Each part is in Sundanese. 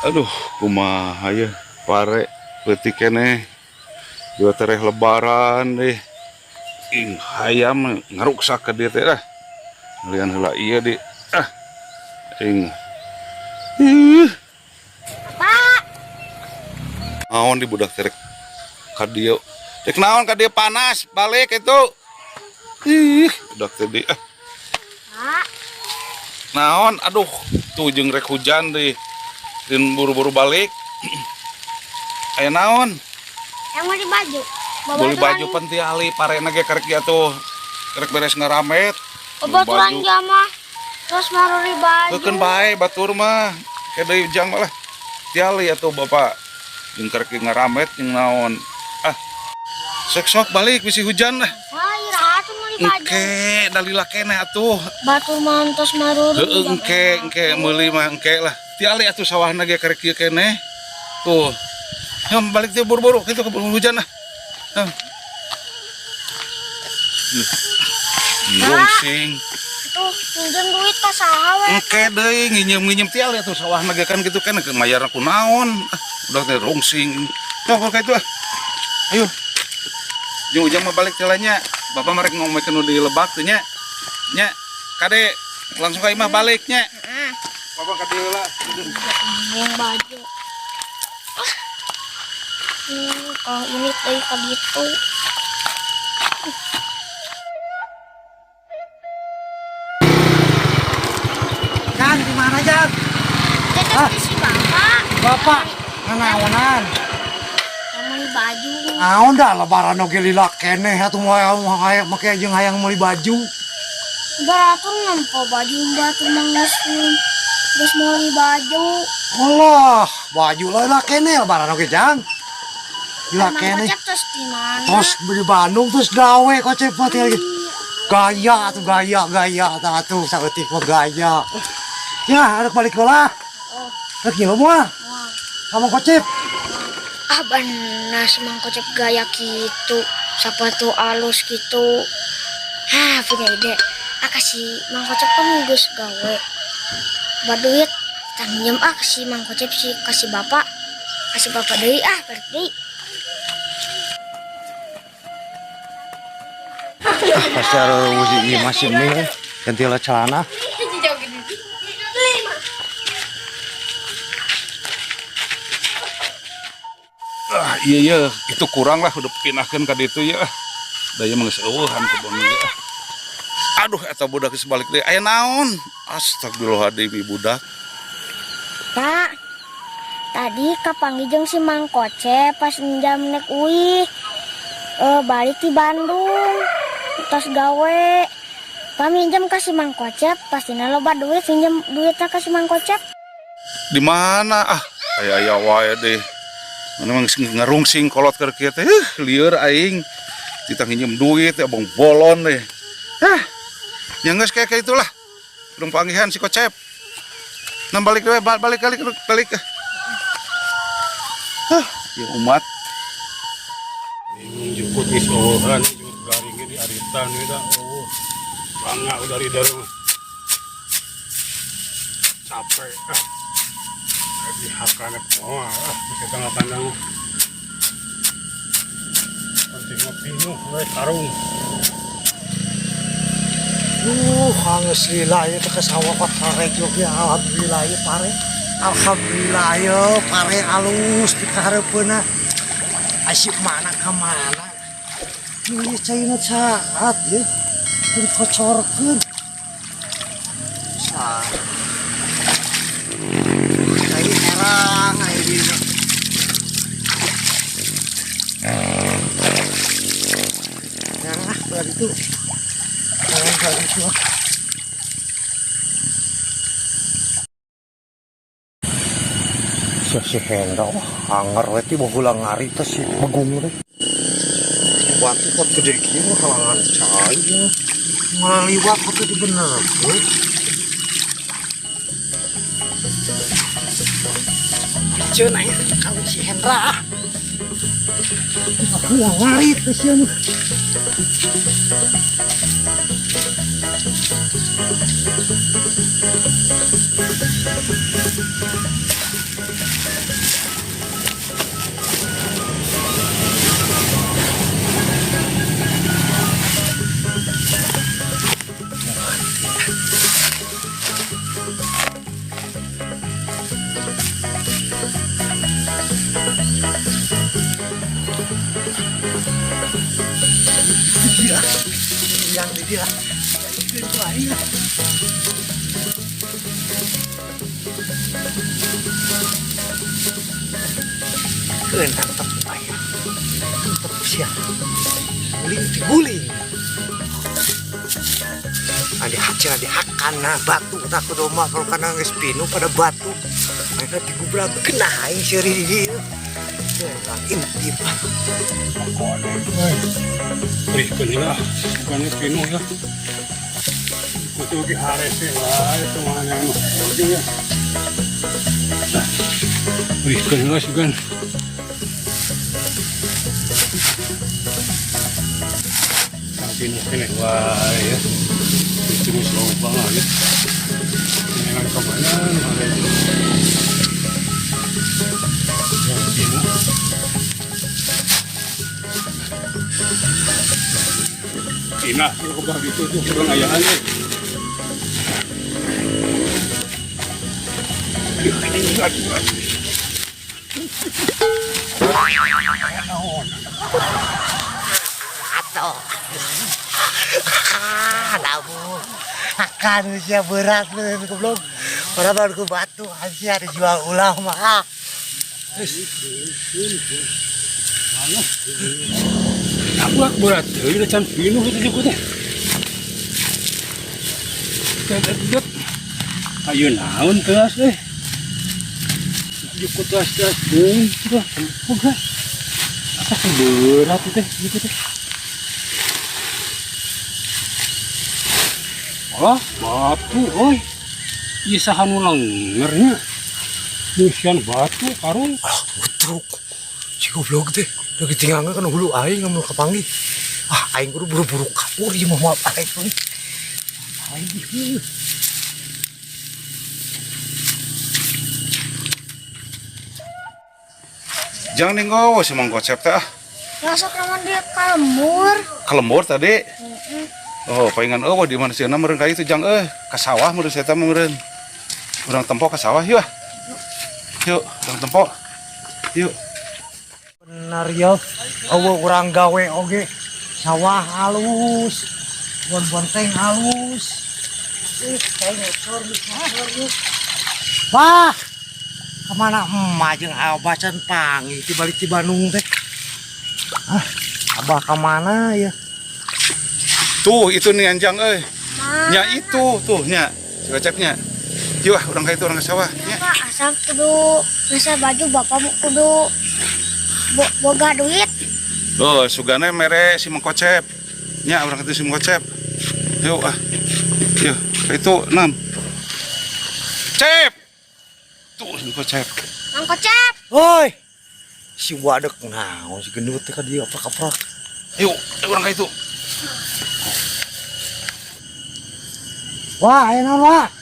Aduh, kumaha ye pare leutik keneh. Dua tereh lebaran deh. Ing hayam ngaruksak ka dieu teh lah. Lian heula ieu di ah. Ing. Ih. Pak. Naon di budak terek ka dieu. Rek naon ka dieu panas, balik itu. Ih, budak teh di ah. Pak. Naon, aduh, tuh jeung rek hujan deh. Din buru-buru balik. Aya naon? Yang beli baju. Beli baju pentiali parena ge karek ieu atuh. Karek beres ngaramet. Babaturan jama. Terus maruri baju. Heukeun bae batur mah. Ke deui ujang mah lah. Tiali atuh bapak. Jeung karek ngaramet jeung naon. Ah. Sok-sok balik bisi hujan lah. Wah, iraha tuh meuli baju. Engke dalila keneh atuh. Batur mah entos maruri. Heeh, engke engke meuli mah engke lah. Tiali atuh sawahna ge karek kieu keneh. Tuh. Yam balik teh buru-buru kitu keburu hujan lah. Yam. Rungsing. Tuh, minjem duit ka saha we. Engke deui nginjem-nginjem tiali atuh sawahna ge kan kitu kan mayarna ku naon. Ah, udah teh rungsing. Tuh ka itu ah. Ayo. Jeung ujang mah balik teh nya. Bapak mah rek ngomekeun nu di lebak teh nya. Nya, kade langsung ka imah balik nya. Heeh. Bapak ka dieu heula. Yang baju. Kalau ini teh ka ditu. Kan di mana Jang? Tetep di si bapak. Bapak nganaonan. Yang beli baju. Naon dah lebaran oge lila keneh atuh moal hayang make jeung hayang meuli baju. Baratur nempo baju batur mah geus geus meuli baju. Allah, baju lila keneh lebaran oge Jang. Lila Emang keneh. Kocep terus di mana? Tos di Bandung terus gawe kocep mah teh lagi. Gaya atuh gaya gaya tah atuh saeutik mah gaya. Ya, arek balik heula. Oh. Rek nyilu moal. Moal. Ka Mang Kocep. Ah benar si Mang Kocep gaya gitu, sepatu alus gitu. Hah, punya ide. Ah kasih Mang Kocep kan geus gawe. Baduit, tah minjem ah kasih Mang Kocep si kasih bapak. Kasih bapak deui ah, balik deui. Ah, pasti ada uji ieu masih mie ganti lah celana. Ah, iya iya, itu kurang lah udah pindahkeun ka ditu ya. Da ieu mah geus eueuhan kebon ieu. Aduh, eta budak geus balik deui. Aya naon? Astagfirullahaladzim, budak. Pak, tadi kapanggih jeung si Mang Kocep pas jam nek uih. Balik di Bandung. Tos gawe. Pak minjem ka si Mang Kocep, pastina loba duit, minjem duitna ka si Mang Kocep. Di mana? Ah, aya aya wae deh. Mana mah geus ngarungsing kolot keur kieu teh. Lieur aing. Titah nginjem duit ya bang bolon deh. Hah. Ya geus kayak itulah. Belum panggihan si Kocep. Nah balik deh, balik balik balik. Hah, ya umat. Jukut geus eueuhan, jukut garing ge di aritan we da eueuh. Bangga udah dari mah. Capek ah. Di hakana moal ah, bisa tengah kandang. Penting mah pinuh we karung. Hangus lila ya teh ke sawah kok pare oge alhamdulillah ya pare. Alhamdulillah ya pare alus di kahareupeunna. Asip mana ka mana? Ini caina saat ya. Dikocorkeun. Sa. Cai herang aya di dieu. Herang ah belah ditu. Herang belah ditu ah. Si Hendra, wah, anger we ti baheula ngari teh si Begung teh. Batu pot gede kieu mah halangan cai ya. Ngalaliwat teh dibenerkeun. Ceun aya kawin si Hendra ah. Aku ngari teh sia mah. Di dia. Ikeun ku aing ah. Keun tangtep ku aing. Tangtep sia. Guling diguling. Adi hacen adi hakana batu tak kudu mah kalau kana geus pinu pada batu. Mereka digubrak kena aing seuri di dieu. Intip. Berikan lah, bukannya pinuh ya. Kutu ki harese wae teman yang ya. Berikan lah sugan. Pinuh kene wae ya. Terus loba lah ya. Ini kan kemana? Yang pinuh. Inah, kalau kebah gitu tuh kurang ayaan deh. Atau labu akan usia berat lu goblok. Padahal ku batu asia dijual ulah mah. Aku berat deui da can pinuh itu juga teh. Teh ayo naon teas euy. Jukut teas teas deui kitu tempuh. Asa berat teh gitu teh. Wah, batu euy. Ieu saha nu lengernya? Musian batu karung. Alah, utruk. Si goblok teh. Udah ketinggalan kan hulu aing nggak mau kepanggih. Ah, aing kudu buru-buru kabur ieu mah maaf aing. Aing. Jangan ninggo si Mang Kocep teh ah. Masuk lamun dia ka lembur. Ka lembur tadi. Oh, palingan eueuh di mana sieuna meureun ka itu jang euy, ka sawah meureun saya teh meureun. Urang tempo ka sawah yeuh. Yuk, urang tempo. Yuk. Benar ya, eueuh urang gawe oge sawah halus, bon-bonteng halus. Kayak ngecor nih. Wah, kemana emak jeung abah can panggih ti balik ti Bandung teh. Ah, abah kemana ya? Tuh, itu nih anjang euy. Nya itu tuh nya, si Kocepnya. Yuk ah, urang ka itu urang ka sawah nya. Pak, asal kudu ngasah baju bapak mau kudu boga duit. Oh, sugane mere si Mang Kocep. Nya urang ka itu si Mang Kocep. Yuk ah. Yuk, itu 6. Cep. Tuh si Mang Kocep. Mang Kocep. Woi. Si wadek naon si gendut teh ka dieu aprak-aprak. Yuk, urang ka itu. Wah, aya naon, Wak?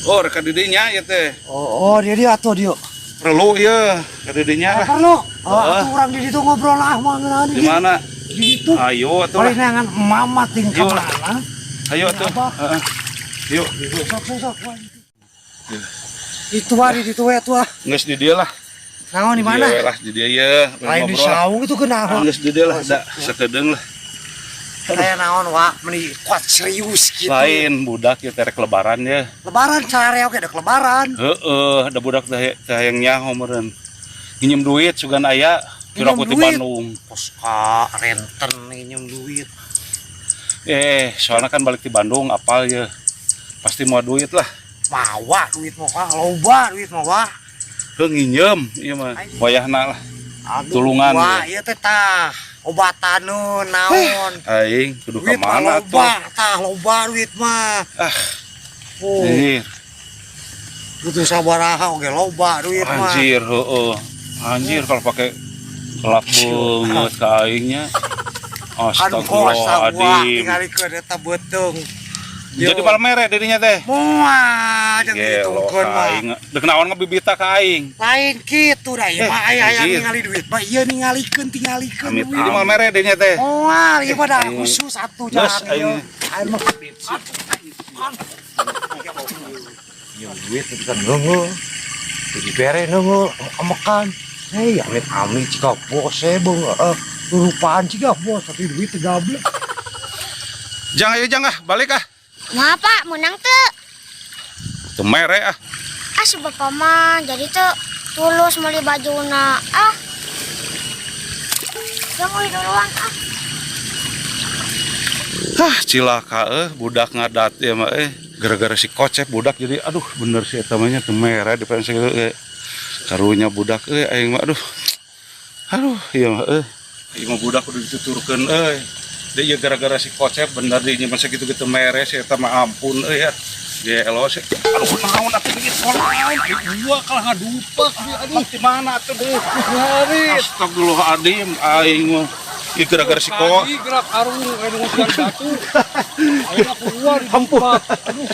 Oh, rek ka didinya ieu teh. Oh, dia dia atuh dia. Perlu ieu ka didinya lah. Perlu. Oh, Heeh. atuh urang di ditu ngobrol lah mah ngeunaan Di mana? Di ditu. Ayo atuh lah. Paling neangan mama ting ka Yuk lah. mana? Ayo atuh. Heeh. Yuk. Sok sok sok. Itu wah di ditu we atuh ah. Geus di dieu lah. Naon di mana? Di dieu lah, di dieu ye. Lain di saung itu kenapa? Geus di dieu lah, da sakedeung lah. Kayak naon wak, meni kuat serius gitu. Lain budak ieu teh rek lebaran ya. Lebaran sare oge dek lebaran. Heeh, da budak teh teh hayang nyaho meureun. Nginjem duit sugan aya kira ku ti Bandung. Kos ka renten nginjem duit. Soalnya kan balik di Bandung apal ya. Pasti mau duit lah. Mawa duit mah wak, loba duit mah wak. Heuh nginjem ieu mah. Wayahna lah. Aduh, Tulungan. Wah, ieu teh tah. Obatan nu naon. Aing kudu ka Duit mah mana tuh? loba, tah loba duit mah. Ah. Oh, Anjir. butuh sabaraha oge loba duit mah. Anjir, heeh. Anjir kalau pakai kelap banget ka aingnya. Aduh, Astagfirullahaladzim. Tingalikeun eta beuteung. Jadi malah mere dirinya teh. Moal jeung Gelo dihitungkeun ka mah. aing. Dek naon ngabibita ka aing. Lain kitu da ieu mah aya aya Anjir. ningali duit mah ieu ningalikeun tingalikeun Amit duit. jadi malah mere dirinya teh. Moal ieu mah da Aing. khusus atuh Geus, jangan ieu. aing. Aing mah Ieu duit itu kan ngeungeul. Jadi bere ngeungeul, amek-amekan. Hei, amit-amit jika bose beung. Rupaan ciga bos, tapi duit teu gablek. Jang, ayo Jang, ah, balik ah. Kumaha, Pak, menang teu? Teu mere ah. Ah, si bapak mah jadi tuh tulus meuli bajuna. Ah. Jang, uih duluan ah. Ah, cilaka eh, budak ngadat ya mah eh. Gara-gara si Kocep budak jadi aduh, bener sih eta mah nya, teu mere di pensi gitu eh. Karunya budak eh, aing mah aduh. Aduh, ieu mah eh. Ieu mah budak udah dituturkeun euy. Dia ieu gara-gara si Kocep bener di masa sakitu gitu mere si eta mah, ampun euy ya. Gelo sih. Aduh, naon atuh bikin naon? Gua kalah ngadupak dia, aduh. Di mana atuh deh? Ngarit. Astagfirullahaladzim, aing mah. Ieu gara-gara si Ko. Tadi gerak arung anu ngusian batu. Ayeuna keluar didupak. Aduh.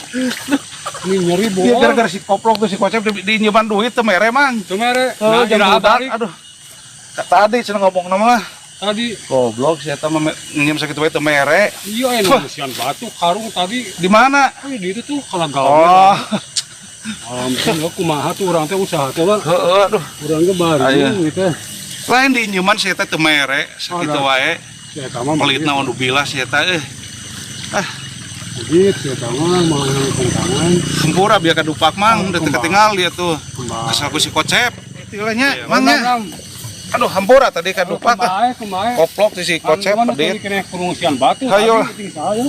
Ini nyeri Iya, bohong. gara-gara si koplok tuh si Kocep di nyimpan duit teu mere, Mang. Teu mere. Oh, Nah, jam iraha budak, balik? Aduh. Tadi cenah ngomong nama lah. Tadi. Goblok si eta mah nginjem sakitu wae teu mere. Iya, anu ngusian batu karung tadi. Di mana? Oh, di itu tuh kalah gawe. Oh, Ampun, ya kumaha tuh urang teh usaha teh, Bang. Heeh, aduh. Urang ge baru Aya. gitu. Lain di injeman si eta teu mere sakitu Oh, wae. Si eta mah Pelitna udah si eta eh. Begitu, si eta mah mau tangan. Hampura biar kadupak, Mang, udah teu ketinggal dia tuh. Kumaha. Kesal ku si Kocep. Itilahnya, Mang nya. Mang. Aduh, hampura tadi kadupak ah. Kumaha, kumaha. Koplok si Kocep Anu, pedit. tadi kena pengungsian batu. Hayo. Tadi, ting saya.